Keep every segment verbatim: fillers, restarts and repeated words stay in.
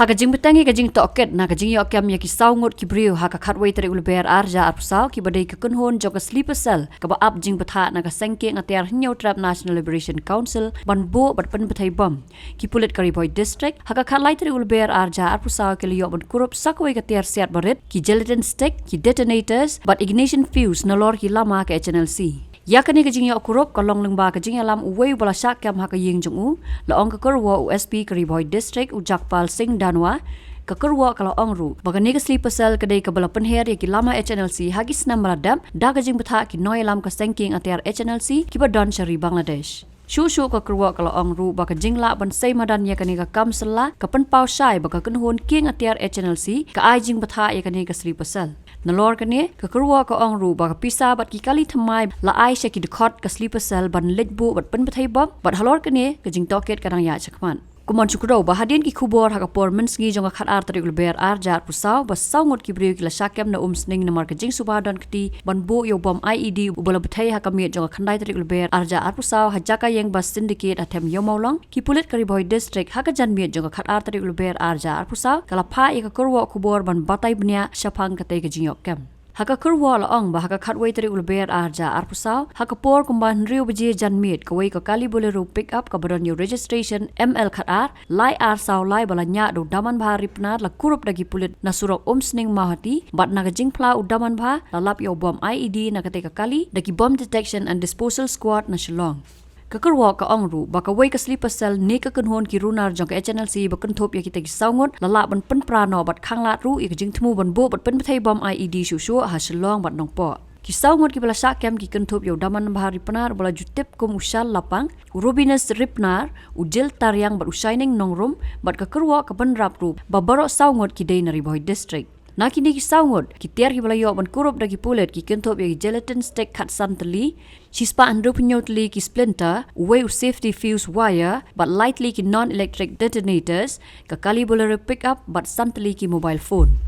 Ha ka jingbteng ïa ka jingtohkit na ka jingïoh kem ïa ki saw ngut ki briew ha ka khatwei tarik u Lber ar hajar arphew saw, kiba dei ka kynhun jong ka Sleeper Cell kaba ap jingbthah na ka seng kieng atiar Hynñiewtrep National Liberation Council ban buh bad pynbthei bom, ki pulit ka Ri Bhoi District ha ka khatlai tarik u Lber ar hajar arphew saw ki la ïoh ban kurup sa kawei ka tiar siat barit, ki gelatin stick, ki detonators bad ignition fuse nalor ki lama ka H N L C. Ïa kane ka jingïoh kurup ka long lyngba ka jingïalam uwei uba la shah kem ha ka ïing jong u, la ong ka kyrwoh u S P ka Ri Bhoi District u Jagpal Singh Dhanwa. Ka kyrwoh ka la ong ruh ba kane ka Sleeper Cell ka dei kaba la pynher ïa ki lama H N L C ha ki snem ba la dep da ka jingbthah ki nongïalam ka seng kieng atiar H N L C kiba don sha ri Bangladesh. Shuh shuh ka kyrwoh ka la ong ruh ba ka jinglah ban sei madan ïa kane ka kam sylla ka pynpaw shai ba ka kynhun kieng atiar H N L C ka ai jingbthah ïa kane ka Sleeper Cell. Nalor kane, ka kyrwoh ka ong ruh ba ka pisa bad ki kali thymmai la ai sha ki dkhot ka Sleeper Cell ban leit buh bad pynbthei bom, bad halor kane ka jingtohkit ka dang ïaid shakhmat. Kumno shu kdew ba hadien ki khubor ha ka por mynsngi jong ka khatar tarik u Lber ar hajar arphew saw ba saw ngut ki briew ki la shah kem na Umsning namar ka jingsuba don kti ban buh ïa u bom I E D uba la bthei ha ka miet jong ka khyndai tarik u Lber ar hajar arphew saw ha jaka ïing bus Syndicate ha Them Ïew Mawlong, ki pulit ka Ri Bhoi District ha ka janmiet jong ka khatar tarik u Lber ar hajar arphew saw ka la phah ïa ka kyrwoh khubor ban batai bniah shaphang katei ka jingïoh kem. Ha ka kyrwoh la ong ba ha ka khatwei tarik u Lber ar hajar arphew saw, ha ka por kumba hynriew baje janmiet, kawei ka kali Bolero pickup kaba don ïa u registration M L khatar lai ar saw lai ba la ñiah da u Damanbha Ripnar la kurup da ki pulit na surok Umsning Mawhati, bad na ka jingphla u Damanbha la lap ïa u bom I E D na katei ka kali da ki Bomb Detection and Disposal Squad na Shillong. Ka kyrwoh ka ong ruh ba kawei ka Sleeper Cell ne ka kynhun ki runar jong ka H N L C ba kynthup ïa kita ki saw ngut la lah ban pynpra noh bad khanglad ruh ïa ka jingthmu ban buh bad pynbthei bom I E D shuh shuh ha Shillong bad Nongpoh. Ki saw ngut kiba la shah kem ki kynthup ïa u Damanbha Ripnar uba la ju tip kum u Shal Lapang, u Robinus Ripnar, u Jil Tariang bad u Shining Nongrum, bad ka kyrwoh ka bynrap ruh ba baroh saw ngut ki dei na Ri Bhoi District. Na kine ki saw ngut, ki tiar kiba la ïoh ban kurup da ki pulit ki kynthup ïa ki gelatin stick khatsan tylli, shispah hynriewphew hynñiew tylli ki splinter, uwei u safety fuse wire, bad lai tylli ki non-electric detonators, ka kali Bolero pickup, bad san tylli ki mobile phone.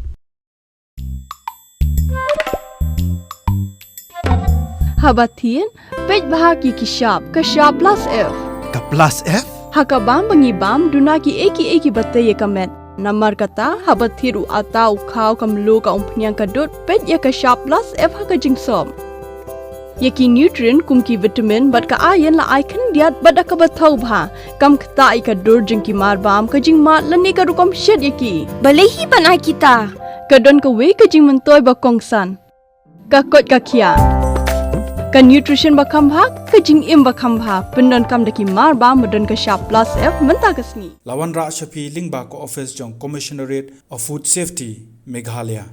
Haba thied, peit bha ki ki shap, ka shap plus F. Ka plus F? Ha ka bam ba ngi bam, duna ki ei ki ei kiba tei ïa ka met. Namar kata, haba thied u atta, u khaw, ka mluh, ka umphniang, ka dud, peit ïa ka shap plus F ha ka jingsop. Ïa ki nutrient kum ki vitamin bad ka iron la ai khyndiat bad da kaba thaw bha. Kam ktah ïa ka dur jong ki mar bam, ka jingmad lane ka rukom shet ïa ki. Balei hi ban ai kita? Ka don kawei ka jingmyntoi ba kongsan. Ka koit ka khiah. Ka nutrition ba kham bha, ka jingim ba kham bha. Pyndonkam da ki mar bam ba don ka shap plus F mynta ka sngi. La wanrah sha phi lyngba ka office jong Commissionerate of Food Safety, Meghalaya.